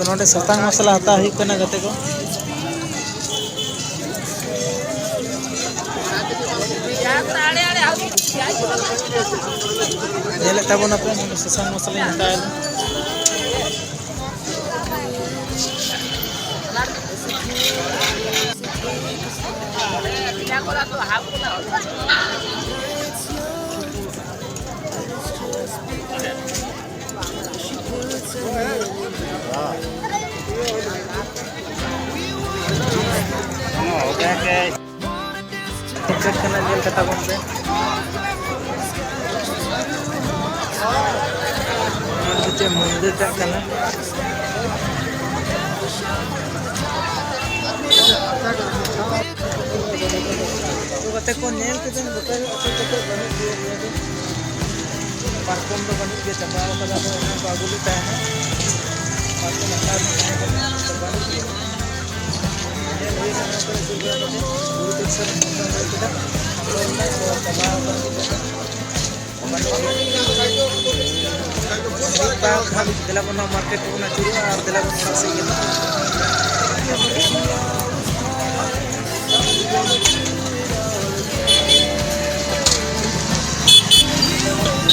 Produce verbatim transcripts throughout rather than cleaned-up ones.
ᱱᱚᱰᱮ ᱥᱟᱥᱟᱝ ᱢᱚᱥᱞᱟ ᱦᱟᱛᱟᱣ ᱦᱩᱭᱩᱜ ᱠᱟᱱᱟ, ᱜᱟᱛᱮ ᱠᱚ᱾ ᱧᱮᱞᱮᱫ ᱛᱟᱵᱚᱱᱟᱯᱮ, ᱱᱚᱰᱮ ᱥᱟᱥᱟᱝ ᱢᱚᱥᱞᱟᱧ ᱦᱟᱛᱟᱣ ᱮᱫᱟ᱾ ᱪᱮᱫ ᱠᱟᱱᱟ, ᱧᱮᱞ ᱠᱟᱛᱟ ᱵᱚᱱ ᱯᱮ᱾ ᱱᱚᱣᱟ ᱫᱚ ᱪᱮᱫ ᱢᱚᱱᱫᱤᱨ ᱴᱟᱜ ᱠᱟᱱᱟ? ᱛᱚ ᱜᱟᱛᱮ ᱠᱚ, ᱧᱮᱞ ᱠᱮᱫᱟᱹᱧ ᱜᱚᱴᱟ ᱜᱮ ᱟᱹᱛᱩ ᱠᱟᱛᱮ ᱵᱟᱹᱱᱩᱜ ᱜᱮᱭᱟ ᱱᱤᱭᱟᱹ ᱫᱚ᱾ ᱯᱟᱨᱠᱚᱢ ᱫᱚ ᱵᱟᱹᱱᱩᱜ ᱜᱮᱭᱟ, ᱪᱟᱵᱟ ᱟᱠᱟᱫᱟ ᱠᱚ, ᱮᱱᱟᱝ ᱠᱚ ᱟᱹᱜᱩ ᱞᱮᱫ ᱛᱟᱦᱮᱱᱟ᱾ ᱯᱟᱨᱠᱚᱢ ᱦᱟᱛᱟᱣ ᱨᱮᱱᱟᱜ ᱛᱟᱦᱮᱸ ᱠᱟᱱᱟ, ᱛᱚ ᱵᱟᱹᱱᱩᱜ ᱜᱮᱭᱟ᱾ ᱧᱮᱞ ᱦᱩᱭ ᱮᱱᱟ ᱱᱚᱣᱟ ᱠᱚᱨᱮ ᱥᱩᱨ ᱠᱚᱨᱮ ᱢᱤᱫᱴᱮᱱ ᱵᱩᱨᱩ ᱫᱤᱥᱚᱢ ᱠᱚ ᱨᱚᱦᱚᱭ ᱠᱮᱫᱟ, ᱟᱫᱚ ᱚᱱᱟ ᱠᱚ ᱪᱟᱵᱟ ᱟᱠᱟᱱ ᱜᱮᱭᱟ᱾ ᱫᱮᱞᱟ ᱵᱚᱱ ᱱᱚᱣᱟ ᱢᱟᱨᱠᱮᱴ ᱛᱮᱵᱚᱱ ᱟᱹᱪᱩᱨᱚᱜᱼᱟ ᱟᱨ ᱫᱮᱞᱟ ᱵᱚᱱ ᱚᱲᱟᱜ ᱥᱮᱫ ᱜᱮ᱾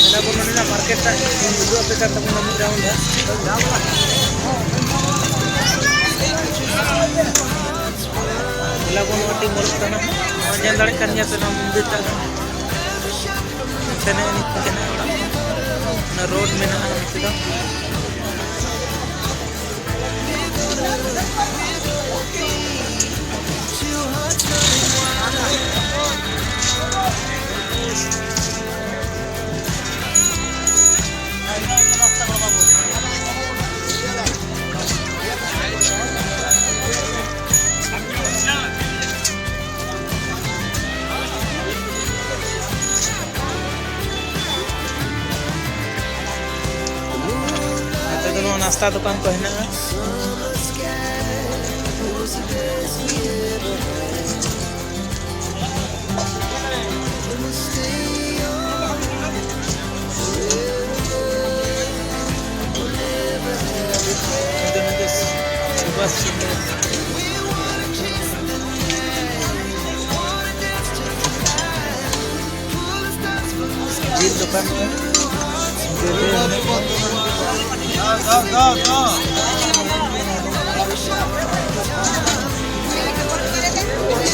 ᱫᱮᱞᱟ ᱵᱚᱱ ᱱᱚᱰᱮᱱᱟᱜ ᱢᱟᱨᱠᱮᱴ ᱴᱟᱜ ᱩᱫᱩᱜ ᱟᱯᱮ ᱠᱟᱱ ᱛᱟᱵᱚᱱᱟ ᱢᱤᱫ ᱨᱟᱣᱩᱱᱰ ᱦᱟᱸᱜ᱾ ᱫᱮᱞᱟ ᱵᱚᱱ ᱠᱟᱹᱴᱤᱡ ᱧᱮᱞᱚᱜ ᱠᱟᱱᱟ, ᱱᱚᱣᱟ ᱧᱮᱞ ᱫᱟᱲᱮᱭᱟᱜ ᱠᱟᱱ ᱜᱮᱭᱟ ᱯᱮ ᱱᱚᱣᱟ ᱢᱚᱱᱫᱤᱨ ᱴᱟᱜ ᱫᱚ᱾ ᱥᱮᱱᱚᱜ ᱮᱱᱮᱡ ᱠᱟᱱᱟ ᱚᱲᱟᱜ ᱠᱷᱚᱱ᱾ ᱚᱱᱟ ᱨᱳᱰ ᱢᱮᱱᱟᱜᱼᱟ ᱱᱚᱛᱮ ᱫᱚ᱾ ᱱᱚᱛᱮ ᱫᱚ ᱱᱚᱣᱟ ᱱᱟᱥᱛᱟ ᱫᱚᱠᱟᱱ ᱠᱚ ᱦᱮᱱᱟᱜᱼᱟ᱾ ᱱᱚᱛᱮ ᱱᱚᱛᱮ ᱡᱤᱞ ᱫᱚᱠᱟᱱ ᱠᱚ᱾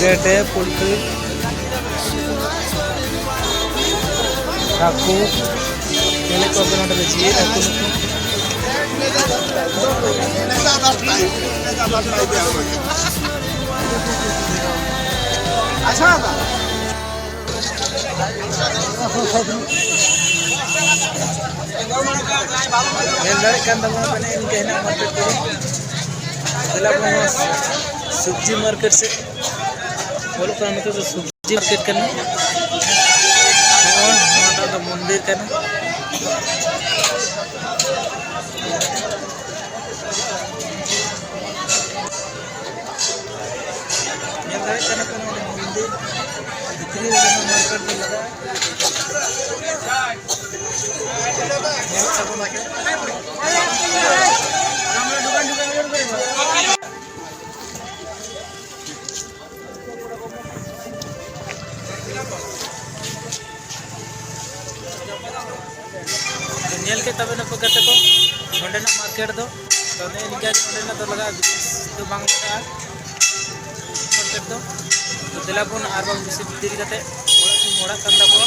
ᱜᱮᱰᱮ, ᱯᱳᱞᱴᱨᱤ, ᱦᱟᱹᱠᱩ, ᱧᱮᱞᱮᱫ ᱠᱚᱣᱟ ᱯᱮ ᱱᱚᱰᱮ ᱫᱚ ᱡᱤᱞ ᱦᱟᱹᱠᱩ ᱱᱩᱠᱩ᱾ ᱧᱮᱞ ᱫᱟᱲᱮᱭᱟᱜ ᱠᱟᱱ ᱛᱟᱵᱚᱱᱟ ᱯᱮ, ᱤᱱᱠᱟᱹ ᱦᱮᱱᱟᱜ ᱢᱟᱨᱠᱮᱴ ᱠᱚ᱾ ᱫᱮᱞᱟ ᱵᱚᱱ ᱱᱚᱣᱟ ᱥᱚᱵᱽᱡᱤ ᱢᱟᱨᱠᱮᱴ ᱥᱮᱫ ᱵᱚᱞᱚᱜ ᱠᱟᱱᱟ᱾ ᱱᱚᱛᱮ ᱫᱚ ᱥᱚᱵᱽᱡᱤ ᱢᱟᱨᱠᱮᱴ ᱠᱟᱱᱟ᱾ ᱱᱚᱜᱼᱚᱭ ᱱᱚᱣᱟᱴᱟᱜ ᱫᱚ ᱢᱚᱱᱫᱤᱨ ᱠᱟᱱᱟ᱾ ᱧᱮᱞ ᱫᱟᱲᱮᱭᱟᱜ ᱠᱟᱱᱟ ᱯᱮ, ᱱᱚᱣᱟ ᱫᱚ ᱢᱚᱱᱫᱤᱨ ᱵᱷᱤᱛᱨᱤ ᱨᱮ ᱱᱚᱣᱟ ᱢᱟᱨᱠᱮᱴ ᱫᱚ ᱞᱟᱜᱟᱜᱼᱟ᱾ ᱧᱮᱞ ᱛᱟᱵᱚᱱ ᱯᱮ᱾ ᱧᱮᱞ ᱠᱮᱫ ᱛᱟᱵᱮᱱᱟ ᱯᱮ ᱜᱟᱛᱮ ᱠᱚ, ᱱᱚᱸᱰᱮᱱᱟᱜ ᱢᱟᱨᱠᱮᱴ ᱫᱚ ᱛᱚ ᱱᱮᱜᱼᱮ ᱱᱤᱝᱠᱟ ᱜᱮ ᱱᱚᱸᱰᱮᱱᱟᱜ ᱫᱚ ᱞᱟᱜᱟᱜᱼᱟ, ᱵᱤᱥᱮᱥ ᱫᱚ ᱵᱟᱝ ᱞᱟᱜᱟᱜᱼᱟ ᱢᱟᱨᱠᱮᱴ ᱫᱚ᱾ ᱛᱚ ᱫᱮᱞᱟ ᱵᱚᱱ ᱟᱨ ᱵᱟᱝ ᱵᱮᱥᱤ ᱫᱮᱨᱤ ᱠᱟᱛᱮ ᱚᱲᱟᱜ ᱥᱮᱫ ᱢᱚᱦᱰᱟᱜ ᱠᱟᱱ ᱛᱟᱵᱚᱱᱟ᱾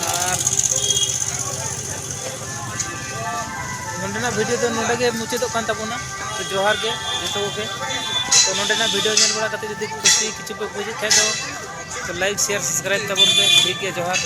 ᱟᱨ ᱱᱚᱸᱰᱮᱱᱟᱜ ᱵᱷᱤᱰᱤᱭᱳ ᱫᱚ ᱱᱚᱸᱰᱮ ᱜᱮ ᱢᱩᱪᱟᱹᱫᱚᱜ ᱠᱟᱱ ᱛᱟᱵᱚᱱᱟ᱾ ᱛᱚ ᱡᱚᱦᱟᱨ ᱜᱮ ᱡᱚᱛᱚ ᱠᱚᱜᱮ᱾ ᱛᱚ ᱱᱚᱸᱰᱮᱱᱟᱜ ᱵᱷᱤᱰᱤᱭᱳ ᱧᱮᱞ ᱵᱟᱲᱟ ᱠᱟᱛᱮ ᱡᱩᱫᱤ ᱠᱩᱥᱤ ᱠᱤᱪᱷᱩ ᱯᱮ ᱵᱩᱡᱮᱫ ᱠᱷᱟᱡ ᱫᱚ, ᱛᱚ ᱞᱟᱭᱤᱠ, ᱥᱮᱭᱟᱨ, ᱥᱟᱵᱥᱠᱨᱟᱭᱤᱵ ᱛᱟᱵᱚᱱ ᱯᱮ᱾ ᱴᱷᱤᱠ ᱜᱮᱭᱟ, ᱡᱚᱦᱟᱨ᱾